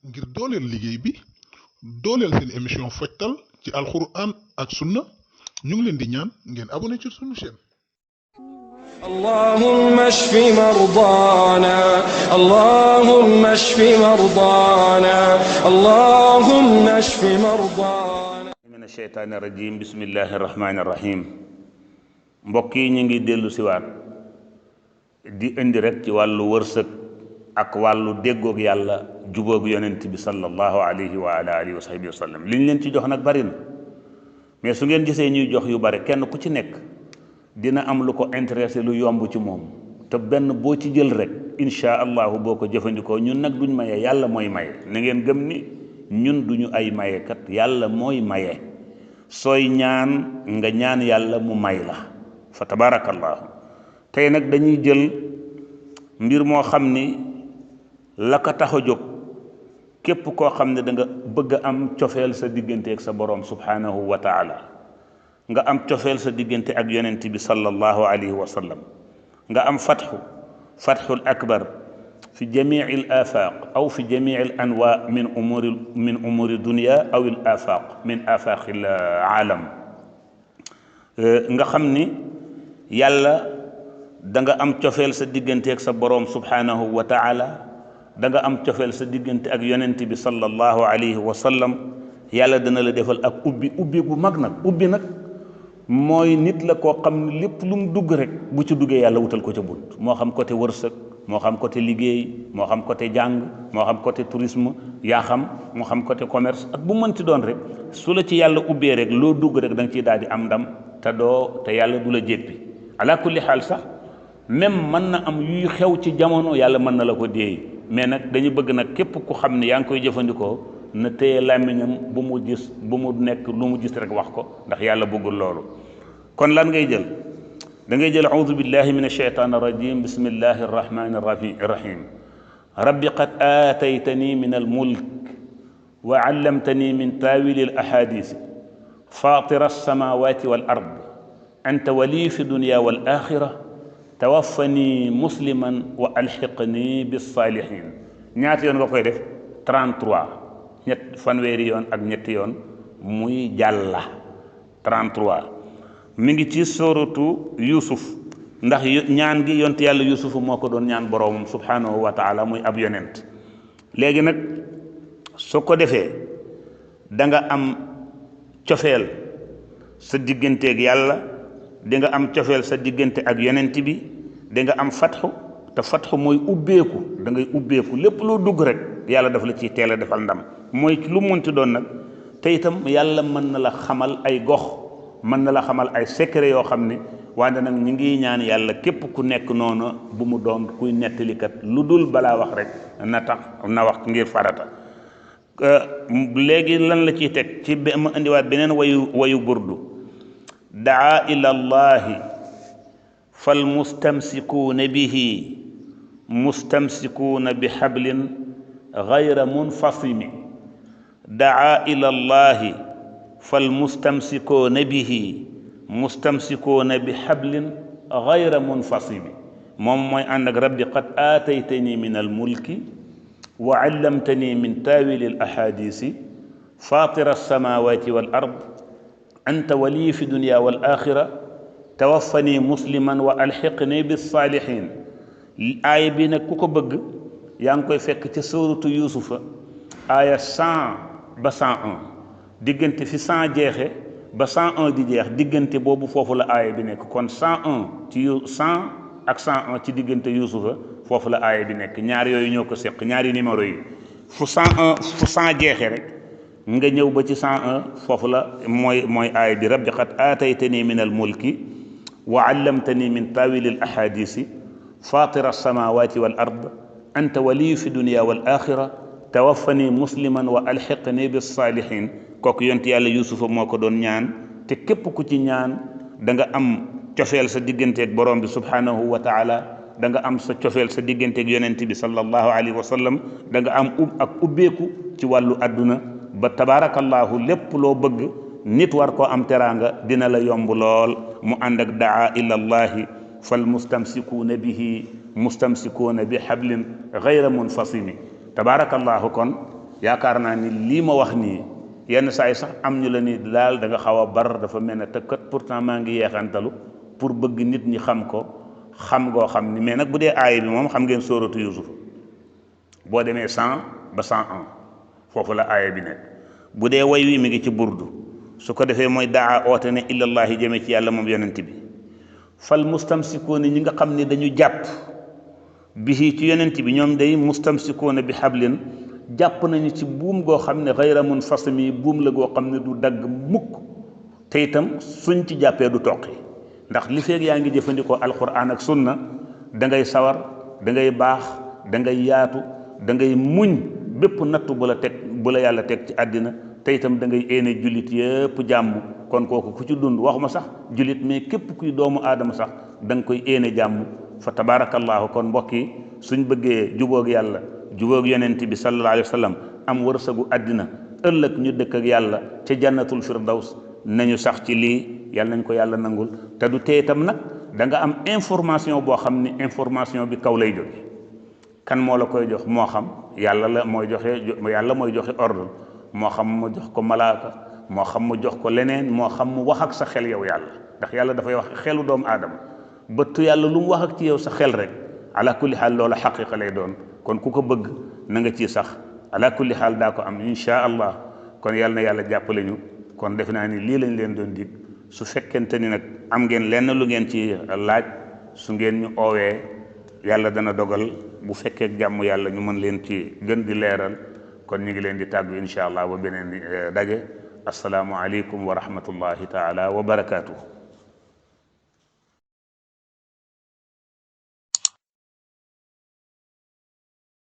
ngir dooleel liggéey bi dooleel seen émission Fajtal ci alxuraan ak sunna ñu ngi leen di ñaan ngeen abonné ci sunu chaîne. اللهم اشف مرضانا اللهم اشف مرضانا اللهم اشف مرضانا من الشيطان الرجيم بسم الله الرحمن الرحيم mbokk yi ñu ngi dellu siwaat di indi rek ci wàllu wërsëg ak wàllu déggoog yàlla jubóog yonent bi sallallahu alayhi wa ala alihi wa sahbihi wa sallam li ñu leen ci jox nag bari na mais su ngeen gisee ñuy jox yu bari kenn ku ci nekk dina am lu ko intéressé lu yomb ci moom te benn boo ci jël rek insha allahu boo ko jëfandikoo ñun nag duñ maye yàlla mooy maye na ngeen gëm ni ñun duñu ay mayekat yàlla mooy maye sooy ñaan nga ñaan yàlla mu may la fa tabarakallahu tey nag dañuy jël mbir moo xam ni la ko tax a jóg képp koo xam ne da nga bëgg a am cofeel sa diggante ak sa boroom subhanahu wa taala nga am cofeel sa diggante ak yonent bi sallallahu alayhi wa sallam nga am fatxul akbar fi jamii al afaq aw fi jamii al anwa min umuri dunia aw al afaq min afaq al aalam nga xam ni yàlla da nga am cofeel sa diggante ak sa boroom subhanahu wa taala da nga am cofeel sa diggante ak yonent bi sallallahu alayhi wa sallam yàlla dana la defal ak ubbi gu mag nag ubbi nag mooy nit la koo xam ne lépp lu mu dugg rek bu ci duggee yàlla wutal ko ca bunt moo xam côté wërsëg moo xam côté liggéey moo xam côté jàng moo xam côté tourisme yaa xam moo xam côté commerce ak bu mënti doon rek su la ci yàlla ubbee rek loo dugg rek da nga ciy daal di am ndam te yàlla du la jéppi ala kulli xaal sax même mën na am yuy xew ci jamono yàlla mën na la ko déey mais nag dañu bëgg nag képp ku xam ne yaa ngi koy jëfandikoo na téye làmmiñam bu mu nekk lu mu gis rek wax ko ndax yàlla bëggul loolu kon lan ngay jël da ngay jël audu billahi min alsheytan arrajim bismillahi arrahmani arrahim rabbi qad aataytani min almulk wa allamtani min tawili alahadith fatira alsamawati wal ard anta wali fi dunya wal axira tawaffani musliman wa alxiqni bisalihin ñaata yoon nga koy def 33 fanweeri yoon ak ñetti yoon muy jàlla 33 mi ngi ci suratu yusuf ndax ñaan gi yonte yàlla yusuf moo ko doon ñaan boroomam subhanahu wa taala muy ab yonent léegi nag soo ko defee da nga am cofeel sa digganteeg yàlla di nga am cofeel sa diggante ak yonent bi di nga am fatxu te fatxu mooy ubbeeku da ngay ubbeeku lépp loo dugg rek yàlla daf la ciy teel a defal ndam mooy lu munti doon nag te itam yàlla mën na la xamal ay gox mën na la xamal ay secret yoo xam ne wante nag ñu ngi ñaan yàlla képp ku nekk noonu bu mu doon kuy nettalikat lu dul balaa wax rek na wax ngir farata léegi lan la ciy teg ci ma indiwaat beneen wayu burdu daa ila llahi fal mustamsikuuna bihi mustamsikuuna bi xablin gayra munfasimi daa ila llahi fal mustamsikuuna bihi mustamsikuuna bi xablin gayra munfasimi moom mooy ànd ak rabbi qad aataytani min almulki wa allamtani min taawili alahadisi fatira alsamawati wal ard anta wali fi dunya wal axira tawaffani musliman wa alxiqni bisalihin aaya bi nag ku ko bëgg yaa ngi koy fekk ci suratu yusufa aaya 100 ba 101 diggante fi 100 jeexe ba 101 di jeex diggante boobu foofu la aaya bi nekk kon 101 ci 100 ak 101 ci diggante yusufa foofu la aaya bi nekk ñaar yooyu ñoo ko seq ñaari numéro yi fu 100 jeexe rek nga ñëw ba ci 101 foofu la mooy aaya bi rabbi qad aataytani min almulki wa allamtani min tawili alahadisi fatira alsamawati wal ard anta waliyu fi dunia wal axira tawaffani musliman wa alxiqni bisalihin kooku yonent yàlla yusufa moo ko doon ñaan te képp ku ci ñaan da nga am cofeel sa digganteeg borom bi subhanahu wa taala da nga am sa cofeel sa digganteeg yonent bi sallallahu alayhi wa sallam da nga am ak ubbeeku ci wàllu adduna ba tabarakallahu lépp loo bëgg nit war koo am teraanga dina la yomb lool mu ànd ak daa ila llahi fal mustamsikuuna bihi mustamsikuuna bi hablin gayra munfasimi tabarakallahu kon yaakaar naa ni lii ma wax nii yenn saa yi sax am ñu la ni daal da nga xaw a bar dafa mel ne te kat pourtant maa ngi yeexantalu pour bëgg nit ñi xam ko xam goo xam ni mais nag bu dee aaya bi moom xam ngeen sóoratu Yuusuf boo demee 100 ba 101 foofu la aaya bi nekk bu dee way wi mi ngi ci burdu su ko defee mooy daa oote ne ilallahi jëme ci yàlla moom yonent bi fal mustamsikoona ñi nga xam ne dañu jàpp bihi ci yonent bi ñoom day mustamsikoona bi hablin jàpp nañu ci buum goo xam ne xayra munfasimi buum la goo xam ne du dagg mukk te itam suñ ci jàppee du toqi ndax li feeg yaa ngi jëfandikoo alquran ak sunna da ngay sawar da ngay baax da ngay yaatu da ngay muñ bépp natt bu la yàlla teg ci àddina te itam da ngay éene jullit yëpp jàmm kon kooku ku ci dund waxuma sax jullit mais képp kuy doomu aadama sax da nga koy éene jàmm fa tabarakallahu kon mbokk yi suñ bëggee jubóog yàlla jubóog yonent bi sallallahu alayhi wa sallam am wërsëgu àddina ëllëg ñu dëkk ak yàlla ca jannatul firdaws nañu sax ci lii yàlla nañ ko yàlla nangul te du tee itam nag da nga am information boo xam ni information bi kaw lay jóge kan moo la koy jox moo xam yàlla mooy joxe ordre moo xam mu jox ko malaaka moo xam mu jox ko leneen moo xam mu wax ak sa xel yow yàlla ndax yàlla dafay wax xelu doomu aadama bëttu yàlla lu mu wax ak ci yow sa xel rek ala kulli xaal loola xaqiqa lay doon kon ku ko bëgg na nga ci sax ala kulli xaal daa ko am insha allah kon yàlla na yàlla jàppale ñu kon defe naa ni lii lañ leen doon dig su fekkente ni nag am ngeen lenn lu ngeen ci laaj su ngeen ñu oowee yàlla dana dogal bu fekkee jàmm yàlla ñu mën leen ci gën di leeral kon ñu ngi leen di tàggu insha allah ba beneen daje asalaamu aleykum wa rahmatullahi taala wa barakaatuh